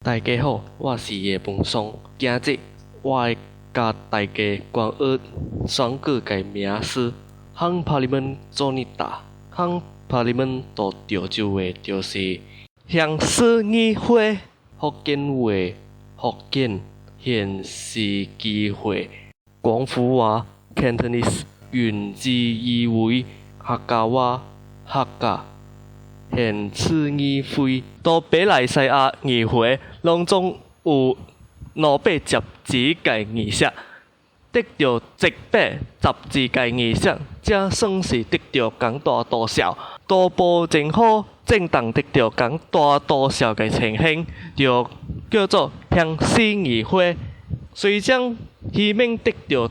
大家好，我是葉文松。今日我會共大家關於選舉个名詞。響 Parlimen 做呢打，響 Parlimen 到潮州話就是鄉市議會，福建話福建縣市議會，廣府話 Cantonese 縣市議會，客家話客家縣市議會。到馬來西亞議會攏總有212個議席，得著112個議席，才算是得著仝大多數。多部政府政黨得著仝大多數个情形，就叫做鄉市議會。雖則希盟得著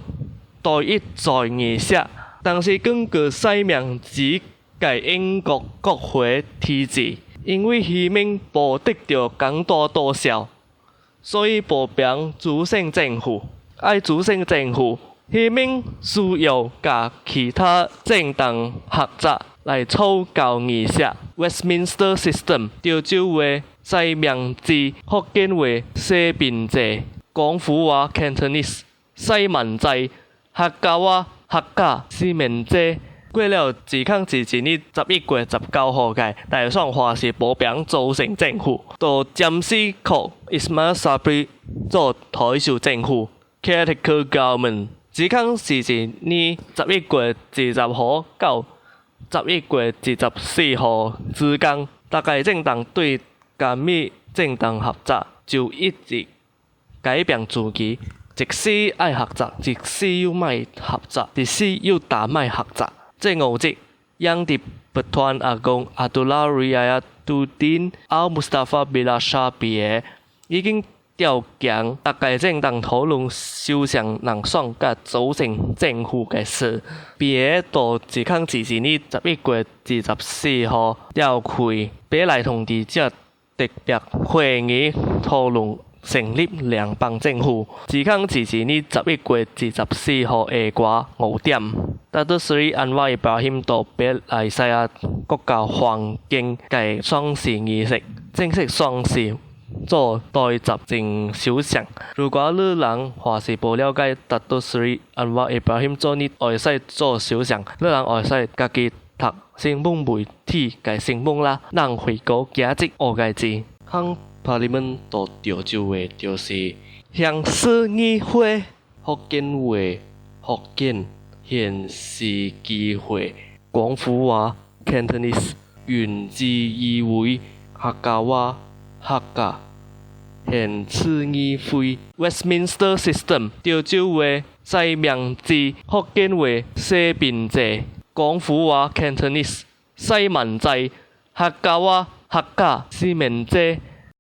第一座議席，但是根據西敏寺个英國國會體制，因為希盟無得著仝大多數，所以無憑組成政府。愛組成政府，希盟需要佮其他政黨合作來湊夠議席。Westminster System 潮州話西明制，福建話西檳制，廣府話 Cantonese 西敏制，客家話客家西面制。過了2021年11月19號个大選還是無憑組成政府，就暫時靠 Ismail Sabri 做台首政府（Caretaker Government）。2021年11月20號到11月24號之間，逐个政黨對佮物政黨合作，就一直改變自己，一時愛合作，一時又莫合作，一時又焦莫合作。這5日，Yang di-Pertuan Agong Abdullah Ri'ayatuddin Al-Mustafa Billah Shah BA 已經召集逐个政黨討論首相人選佮組成政府个事。BA 到2022年11月24號召開馬來統治者特別會議，討論成立聯邦政府。2022年11月24號下晝5點，Dato Seri Anwar Ibrahim 到馬來西亞國家皇宮个宣誓儀式，正式宣誓做代執政首相。如果你人還是無了解 Dato Seri Anwar Ibrahim 做呢會使做首相，你人會使家己讀新聞媒體个新聞啦。咱回顧今日學个字，響 Parlimen 到潮州話就是鄉市議會，福建話福建縣市議會，廣府話 Cantonese 縣市議會，客家話客家縣市議會。Westminster System 潮州話西明制，福建話西檳制，廣府話 Cantonese 西敏制，客家話客家西面制。